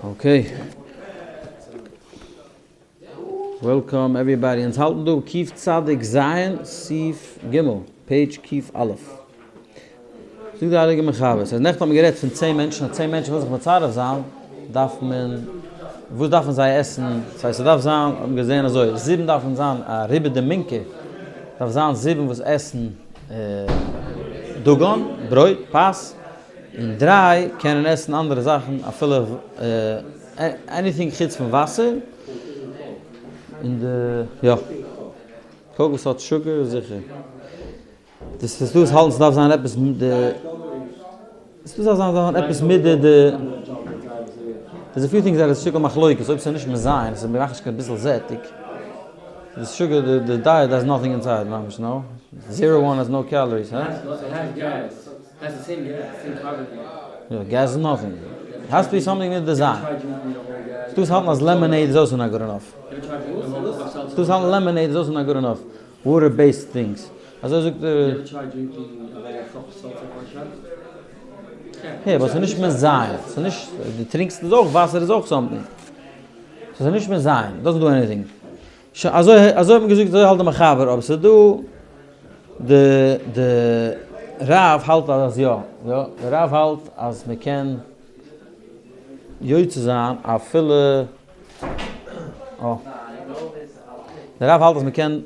Okay. Welcome everybody. אונז האלטן דא קוף צדיק ז' סעיף ג', page קוף א'. זאגט דער הייליגער מחבר, ס'הייסט נעכטן האט מען גערעדט פון צען מענטשן, אז צען מענטשן ווילן זיך מצרף זיין, דארף מען, וואס דארפן זיי עסן? ס'הייסט ס'דארף זיין, האט מען געזען אזוי, זיבן דארפן זיין א רובא דמינכר, דארף זיין זיבן וואס עסן דגן, ברויט, פת, און דריי קענען עסן אנדערע זאכן אפילו anything חוץ פון וואסער, און די יא coke וואס האט sugar איז זיכער. די ס'איז דא וואס האלטן ס'דארף זיין עפעס מיט די ס'דא וואס האלטן ס'דארף זיין עפעס מיט די די There's a few things that is שטיקל מחלוקת אויב ס'איז נישט מזין ס'מאכט נישט קיין ביסל זעטיג די sugar די diet has nothing inside ממש no zero one has no calories הא? Gas איז nothing. Has to be something מיט design. ס'דא וואס האלטן אז lemonade איז אויך not good enough. ס'דא וואס האלטן lemonade איז אויך not good enough. Water based things. אזוי זאגט דער. העי, אבער ס'איז נישט מזין. ס'איז נישט, דו טרינקסט איז אויך, וואסער איז אויך something. ס'איז נישט מזין. Doesn't do anything. שוין אזוי אזוי האט מען געזאגט אזוי האלט די מחבר אבער ס'איז דא די די רב האלט אז יא יא די רב האלט אז מען קען יוצא זיין אפילו אה די רב האלט אז מען קען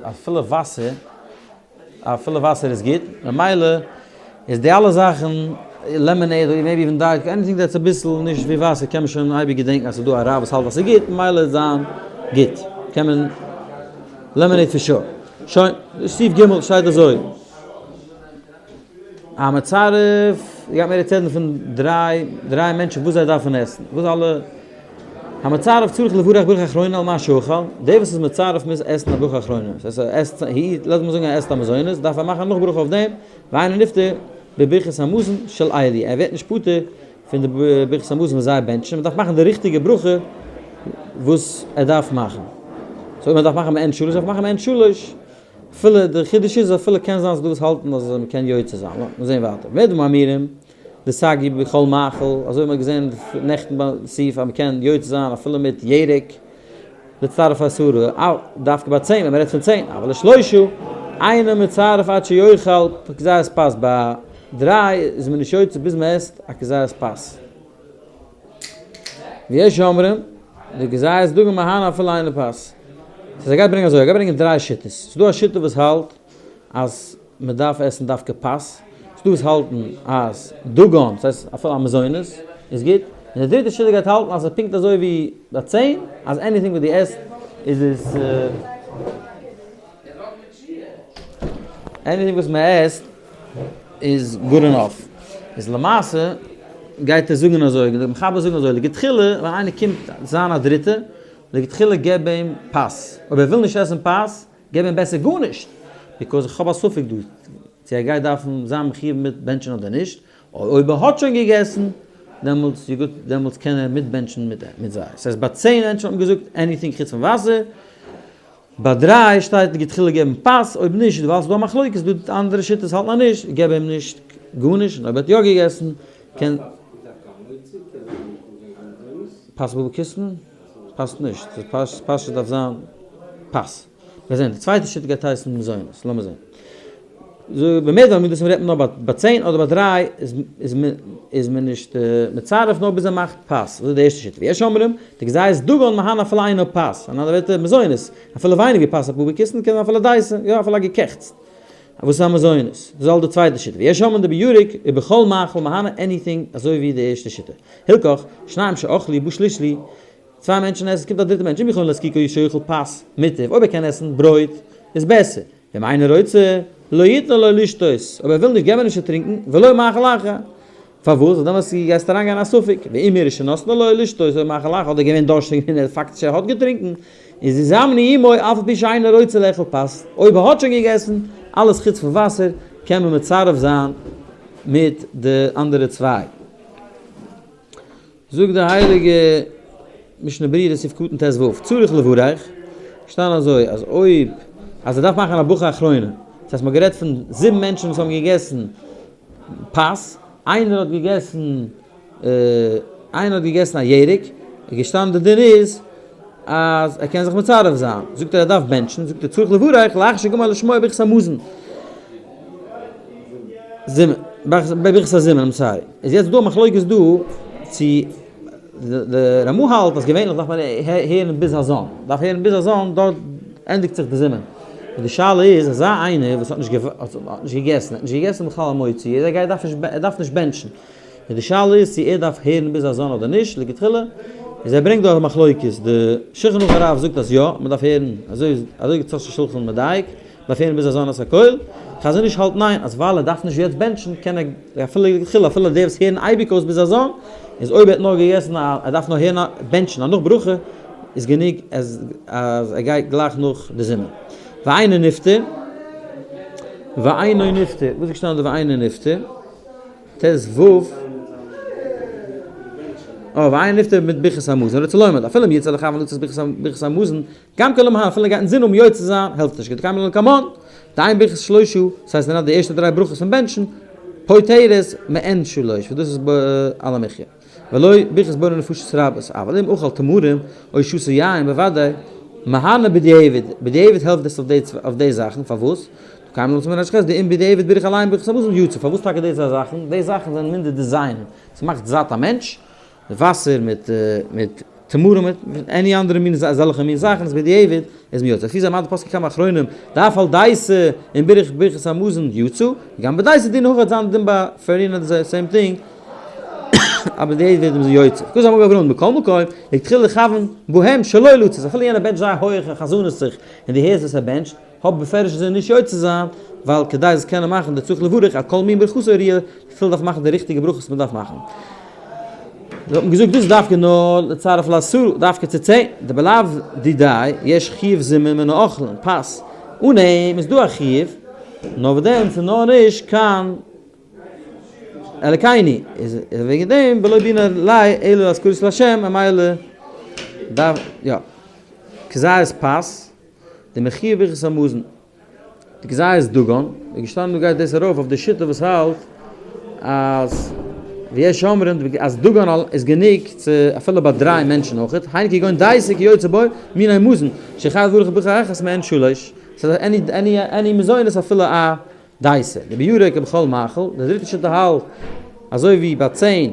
אפילו וואסער אפילו וואסער איז גוט, ממילא איז די אלע זאכן, lemonade אדער maybe even diet, anything that's אביסל נישט ווי וואסער קען מען שוין אייביג געדענקן אז ס'איז דא א רב וואס האלט אז ס'איז גוט, ממילא איז זיין גוט, קען מען lemonade for sure. שוין, סעיף ג' שטייט אזוי. המצרף, גייט מיר יעצט רעדן פון דריי, דריי מענטשן וואס זיי דארפן עסן, וואס אלע, המצרף צריך לברך ברכה אחרונה על מה שאכל, דער וואס איז מצרף מוז עסן א ברכה אחרונה, דאס הייסט ער עסט, he eat, לאמיר זאגן ער עסט א מזונות, דארף ער מאכן נאך ברכה אויף דעם, ואינו נפטר בברכת המזון של אלו, ער ווערט נישט פטור פון די ברכת המזון וואס זיי בענטשן, מען דארף מאכן די ריכטיגע ברכה וואס ער דארף מאכן, so אויב מען דארף מאכן מעין שלש דארף מען מאכן מעין שלש. אפילו די חידוש איז אפילו קען זיין ס'דא וואס האלטן אז מ'קען יוצא זיין, לאמיר זעהן ווייטער. במה דברים אמורים דסגי בכל מאכל, אזוי ווי מ'האט געזעהן נעכטן ביי סעיף אז מ'קען יוצא זיין אפילו מיט ירק, לצרף עשרה, דווקא ביי צען ווען מ'רעדט פון צען, אבל לשלושה אינו מצרף עד שיאכל כזית פת, ביי דריי איז מען נישט יוצא ביז מ'עסט א כזית פת. ויש אומרים, דכזית דגן מהנה אפילו אינו פת. סאו ער גייט ברענגען אזוי, ער גייט ברענגען דריי שיטות. ס'איז דא א שיטה וואס האלט אז מען דארף עסן דווקא פת, ס'איז דא וואס האלטן אז דגן, ס'הייסט אפילו א מזונות, איז גוט, און די דריטע שיטה גייט האלטן אז ס'איז פונקט אזוי ווי ביי צען, אז anything וואס דו עסט איז עס anything וואס מען עסט איז good enough. איז למעשה גייט ער זאגן אזוי, די מחבר זאגן אזוי, לכתחילה ווען איינער קומט זיין א דריטע, לכתחילה געב אים פת, אויב ער וויל נישט עסן פת, געב אים בעסער גארנישט, because איך האב א ספק דא צו ער גייט דארפן זיין מחיוב מיט בענטשן אדער נישט, אויב ער האט שוין געגעסן, דעמאלטס איז גוט, דעמאלטס קען ער מיטבענטשן מיט זיי. ס'הייסט ביי צען מענטשן האט מען געזאגט anything חוץ פון וואסער, ביי דריי שטייט לכתחילה געבן פת, אויב נישט ווייל ס'דא א מחלוקת, דא אנדערע שיטות האלטן אז נישט, געב אים נישט גארנישט, און אויב ער האט יא געגעסן קען. פת בבקיסן? פאסט נישט, פשט דארף זיין פת. מיר זעהן די צווייטע שיטה גייט הייסן מזונות, לאמיר זעהן. במה דברים אמורים רעדט מען נאר ביי צען אדער ביי דריי איז מען נישט מצרף נאר ביז ער מאכט פת, דאס איז די ערשטע שיטה. ויש אומרים, דכזית דגן מהנה אפילו אינו פת, אין אנדערע ווערטער מזונות, אפילו ווייניגער פת אפאר בקיסן קען זיין אפילו דייסע, יא אפילו א געקעכטס. וואס איז א מזונות? דאס איז אלס די צווייטע שיטה. ויש אומרים דבירק ובכל מאכל מהנה anything אזוי ווי די ערשטע שיטה. הילכך, שניים שאכלו ובא שלישי, צוויי מענטשן עסן, קומט א דריטע מענטש, אם יכולין להזקיקו שיאכל פת מוטב, אויב ער קען עסן ברויט איז בעסער, ואם אינו רוצה, לא יתנו לו לשתות, אויב ער וויל נישט געב אים נישט צו טרינקן, ולא מאכל אחר. פארוואס? ווייל דעמאלטס גייסטו אריינגיין א ספק, ואם יראה שנתנו לו לשתות או מאכל אחר, אדער געווען דארשטיג און ער פאקטיש ער האט געטרינקן, איז יזמנו עמו אף על פי שאינו רוצה לאכול פת, אויב ער האט שוין געגעסן, אלעס חוץ פון וואסער, קען מען מצרף זיין מיט די אנדערע צוויי. זאגט די הייליגע משנה ברורה סעיף קטן ט ו, צריך לברך, שטאנען אזוי אז אויב אז ער דארף מאכן א ברכה אחרונה, דאס הייסט מ'האט גערעדט פון זיבן מענטשן וואס האבן געגעסן פת, איינער האט געגעסן. איינער האט געגעסן א ירק, איז געשטאנען די דין איז אז ער קען זיך מצרף זיין, זאגט ער ער דארף בענטשן, זאגט ער צריך לברך לאחר שגמר לשמוע ברכת המזון. זימון, ברכת הזימון, I'm sorry. איז יעצט דא א מחלוקת דא צו די רמא האלט אז געווענליך דארף מען הערן ביז הזן, דארף הערן ביז הזן דארט ענדיגט זיך די זימון. און די שאלה איז אזא איינער וואס האט נישט האט נישט געגעסן, האט נישט געגעסן בכלל המוציא, ער גייט דארף נישט ער דארף נישט בענטשן. און די שאלה איז צו ער דארף הערן ביז הזן אדער נישט, לכתחילה איז ער ברענגט דא א מחלוקת, די שולחן ערוך הרב זאגט אז יא, מען דארף הערן, אזוי אזוי געצאצט שולחן מדייק, דארף הערן ביז הזן את הקול, חזון איש האלט ניין, אז ווייל ער דארף נישט יעצט בענטשן קען ער אפילו לכתחילה אפילו די וואס הערן אייביג אויס ביז הזן, איז אויב ער האט נאר געגעסן א ער דארף נאר הערן א בענטשן א נאך ברכה איז גענוג אז אז ער גייט גלייך נאך די זימון. ואינו נפטר, ואינו נפטר, וואס איז געשטאנען דא ואינו נפטר? ט ו. אה, ואינו נפטר מיט ברכת המזון, רצה לומר, אפילו אם יצא לכוון לצאת ברכת המזון, גם כן לא מהנה, אפילו גייט אינזין האבן יוצא זיין, העלפט נישט, כדקיימא לן לקמן, דאין ברכת שלושה, דאס הייסט די ערשטע דריי ברכות פון בענטשן, פוטרת מעין שלוש, וואס דאס איז על המחיה. ולא ברכת בורא נפשות רבות, אבל אם אכל תמרים או שתה יין בוודאי מהנה בדיעבד, בדיעבד העלפט דאס אויף די זאכן, פארוואס? דקיימא לן צום רש ח דאם בדיעבד בירך עליהם ברכת המזון יצא, פארוואס טאקע די צוויי זאכן? די זאכן זענען מין די design, ס'מאכט זאט א מענטש, די וואסער מיט מיט תמרים מיט any אנדערע מין אזעלכע מין זאכן איז בדיעבד איז מען יוצא. לפי זה מה דפסקי כמה אחרונים דאף על דייסה און בירך ברכת המזון יצא, גם בדייסה דין הכא זיין דין ביי פערינא די same thing אבער בדיעבד איז מען יוצא. כזה אמר אברהם מכל מקום לכתחילה לכוון בהם שלא לצאת אפילו יענער בענטשט זייער הויעך און חזנות זיך און דו הערסט וואס ער בענטשט האב בפירוש אז ער נישט יוצא זיין ווייל כדי זאלסט קענען מאכן די צריך לברך על כל מין ברכתו ראיה לכתחילה דארף מאכן די ריכטיגע ברכות וואס מען דארף מאכן. האט מען געזאגט דאס דווקא נאר לצרף לעשרה, דווקא צו צען, דבלאו דידיה יש חיוב זימון מן האוכלין, פת, אן אים איז דא א חיוב, נאר וואס דען ס'איז נאר נישט קיין אלקינו, איז וועגן דעם ולא בעינן ליה אלא להזכרת להשם, ממילא דארף, יא, כזית פת, די מחיוב ברכת המזון. די כזית דגן איז געשטאנען דא גייט דאס ארויף אויף די שיטה וואס האלט אז ויש אומרים אז דגן איז גענוג צו אפילו ביי דריי מענטשן אויכעט, היינו כגון דייסה כיוצא בו מיני מזון שחייב לברך ברכה אחת מעין שלש, ס'איז any any any מזונות אפילו א דייסה, דבירק ובכל מאכל, די דריטע שיטה האלט אזוי ווי ביי צען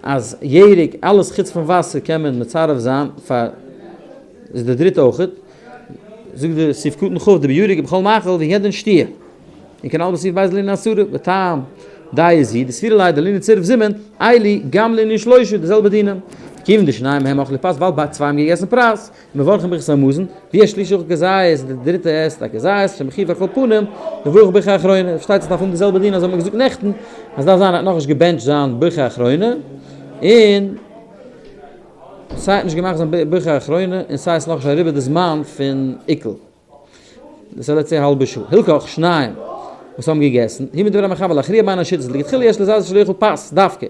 אז ירק אלעס חוץ פון וואסער קען מען מצרף זיין פאר איז די דריטע אויכעט. זאגט די סעיף קטן כ' דבירק ובכל מאכל והוא הדין שתיה און כנ"ל בסעיף ב' לענין עשרה וטעם דעה זו דסבירא ליה דלענין צירוף זימון אלו גם לענין שלושה די זעלבע דינים כיוון דשניים מהם אכלו פת ווייל ביי צוויי האבן געגעסן פרס ומברכין ברכת המזון והשלישי אוכל כזית די דריטע עסט א כזית שמחויב על כל פנים לברך ברכה אחרונה פארשטייט זיך דארף האבן די זעלבע דין אזוי האט מען געזאגט נעכטן אז דארף זיין ער האט נאכנישט געבענטשט זיין ברכה אחרונה און סיי האט נישט געמאכט זיין ברכה אחרונה און סיי איז נאכנישט אריבער די זמן פון עיכול. דאס איז לעצטע האלבע שעה. הלכך שניים וואס האבן געגעסן, הוא מדברי המחבר להכריע בין השיטות, לכתחילה יש לזרז שלא יאכל פת דווקא,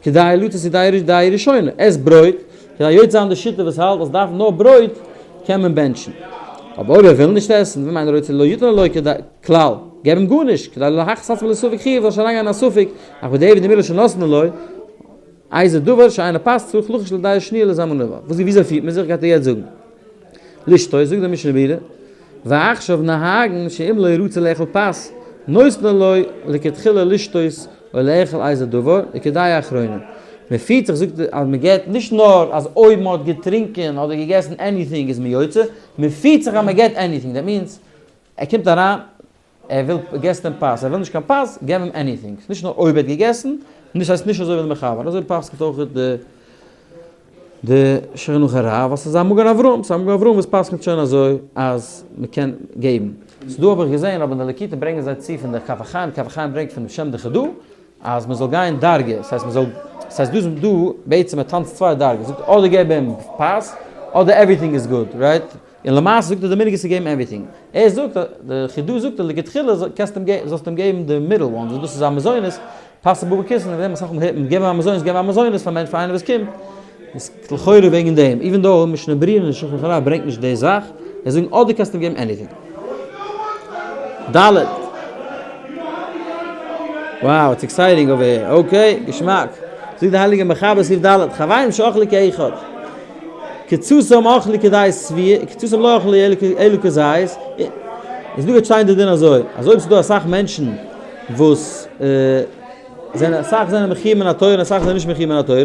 כדי לצאת ידי ידי ראשונה, עס ברויט, כדי יוצא זיין די שיטה וואס האלט אז דארף נאר ברויט קען מען בענטשן. אבער אויב ער וויל נישט עסן, ואם אינו רוצה לא יתן לו כדי כלל, געב אים גארנישט, כדי לא להכניס עצמו לספק חיוב, זאל נישט אריינגיין אין א ספק, אך בדיעבד אם אלו שנתנו לו, איזה דבר שאינו פת צריך לחוש לדעה שניה לזמנו וואס וויאזוי פירט מען זיך גייט ער יעצט זאגן לשתות זאגט דער משנה ברורה ועכשיו נוהגין שאם לא רצה לאכול פת נותנין לו לכתחילה לשתות או לאכול איזה דבר וכדעה אחרונה מען פירט זיך זאגט ער אז מען געבט נישט נאר אז אויב מען האט געטרינקען אדער געגעסן anything איז מען יוצא מען פירט זיך אז מען געבט anything that means ער קומט אריין ער וויל געסט אים פת, ער וויל נישט קיין פת, געב אים anything. נישט נאר אויב ער האט געגעסן, נישט הייסט נישט אזוי ווי די מחבר, אזוי פסק'נט אויך די די שולחן ערוך הרב, ווייל ס'איז א מגן אברהם, ס'איז א מגן אברהם וואס פסק'נט שוין אזוי אז מ'קען געבן. ס'דא האב איך געזען, אבער אין די ליקוטים ברענגען זיי צו פון די כף החיים, כף החיים ברענגט פון שם די חיד"א, אז מ'זאל גיין דרגה, ס'הייסט מ'זאל, ס'הייסט דא איז דא בעצם ער טאנצט צוויי דרגות, זאגט אדער געב אים פת, אדער everything is good, right? און למעשה זאגט ער די מנהג איז צו געבן everything. ער זאגט, די חיד"א זאגט אז לכתחילה קענסט אים געבן, זאלסט אים געבן די middle one, וואס דאס איז א מזונות, פת הבאה בכיסנין, און ווען אסאך מאל הערט מען געבן א מזונות, געבן א מזונות פאר מענטש, פאר איינער וואס קומט, איז לכאורה וועגן דעם, even though משנה ברורה און שולחן ערוך הרב ברענגט נישט די זאך, זיי זאגן אדער קענסט אים געבן anything. ד. Wow, it's exciting over here. Okay, געשמאק. זאגט די הייליגע מחבר סעיף ד', חברים שאכלו כאחד, קצתם אכלו כדי שביעה, קצתם לא אכלו אלא כזית, איז דא גייט שטיין די דין אזוי, אז אויב ס'איז דא אסאך מענטשן וואס זענען אסאך זענען מחויב מן התורה און אסאך זענען נישט מחויב מן התורה,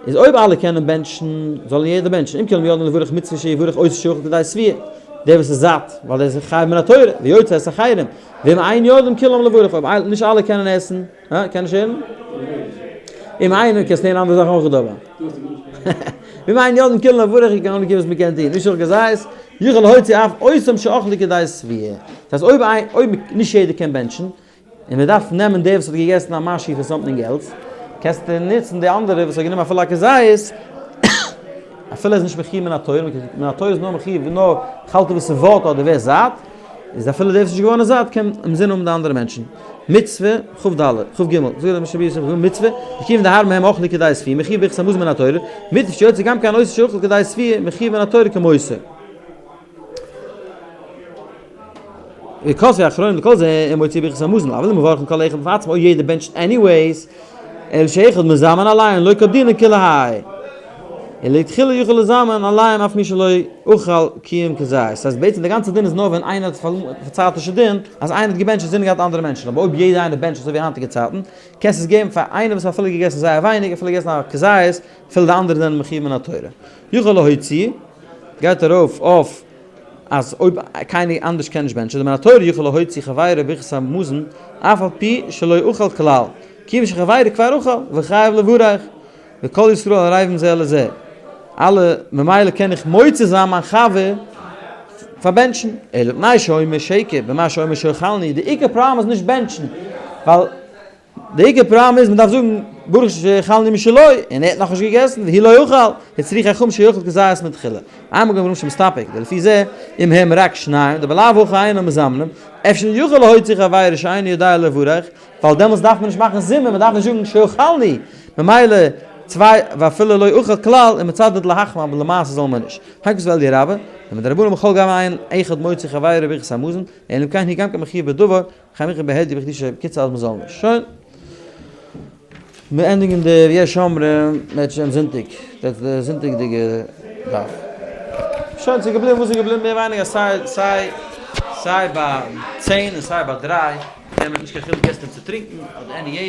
איז אויב אלע קענען בענטשן, זאלן יעדער בענטשן, אם כולם יודעים לברך מצוה שיברך אותו שאכל כדי שביעה, דער וואס איז זאט, ווייל דער איז חייב מן התורה, ויוצא את אחרים, ואם אין יודעים כולם לברך, אויב נישט אלע קענען עסן, הא? קען נישט הערן? אם איינער קענסט הערן אנדערע זאכן אויך אבער. ואם אין יודעים כולם לברך איך קען אנקומען וואס מ'קען טון, נישט אויך כזית, יכול להוציא אף אותם שאכלו כדי שביעה. דאס הייסט אויב אויב נישט יעדער קען בענטשן, און מען דארף נעמען דער וואס האט געגעסן א משהו פון something else, קענסטו נוצן די אנדערע וואס האט גענומען אפילו א כזית, אפילו ער איז נישט מחויב מן התורה, מן התורה איז נאר מחויב נאר אכלת ושבעת אדער ווער זאט, איז אפילו דער וואס איז נישט געווארן זאט קען אינזין האבן די אנדערע מענטשן. מצוה כ"ד, כ"ג, זאגט דער משנה ברורה מצוה, וכיוון דהרבה מהם אכלו כדי שביעה, מחויב ברכת המזון מן התורה, מוטב שיוציא גם כן אותו שאכל כדי שביעה, מחויב מן התורה כמותו. וכתבו אחרונים לכל זה אין מוציא ברכת המזון, אבל אם מברכין כל אחד בפני עצמו, אויב יעדער בענטשט anyways, אלא שאחד מזמן עליהם לא כדינא כולי האי. אלא לכתחילה יכול לזמן עליהם אף מי שלא אכל כיום כזית. ס'הייסט בעצם די גאנצע דין איז נאר ווען איינער האט פארצייטישע דין, אז איינער האט געבענטשט אינזין געהאט אנדערע מענטשן, אבער אויב יעדער איינער בענטשט אזוי ווי היינטיגע צייטן, קענסטו עס געבן פאר איינער וואס האט אפילו געגעסן זייער ווייניג, אפילו געגעסן א כזית, אפילו די אנדערע זענען מחויב מן התורה. יכול להוציא, גייט ארויף אויף אז אויב קיינער אנדערש קען נישט בענטשן, דמן התורה יכול להוציא חברו ברכת המזון אף על פי שלא אכל כלל, כיוון שחברו כבר אכל וחייב לברך, וכל ישראל ערבים זה לזה, אלע, ממילא קען איך מוציא זיין מיין חבר פאר בענטשן, אלא בתנאי שאומר שקר במה שאומר שהאכלני, די עיקר פראבלעם איז נישט בענטשן, ווייל די עיקר פראבלעם איז מ'דארף זאגן ברוך שהאכלני משלו, און ער האט נאכנישט געגעסן, והוא לא אכל, הצריך חכמים שיאכל כזית מתחילה. אין מגן אברהם שמסתפק, ולפי זה אם הם רק שניים, דבלאו הכי אינם מזמנים, אפשר יוכל להוציא חברו שאינו יודע לברך, ווייל דעמאלטס דארף מען נישט מאכן זימון, מ'דארף נישט זאגן שהאכלני, ממילא צוויי ואפילו לא אכל כלל, און מצדד להחמיר אבער למעשה זאל מען נישט. הגז ואלי' רבה, ומדרבנן בכל גמ' עין אחד מוציא חברו ברכת המזון, אלא אם כן הוא גם כן מחויב בדבר, חיים איך בהדיא בקדושה, בקיצור אז מ'זאל נישט. שוין. מיר ענדיגן די ויש אומרים מערצעשעם זונטאג, דאס איז די זונטאג'דיגע דף. שוין, ס'איז געבליבן וואס איז געבליבן מער ווייניגער סיי סיי סיי ביי צען און סיי ביי דריי, קען מען נישט קיין חילוק עסן און צו טרינקען אדער עני.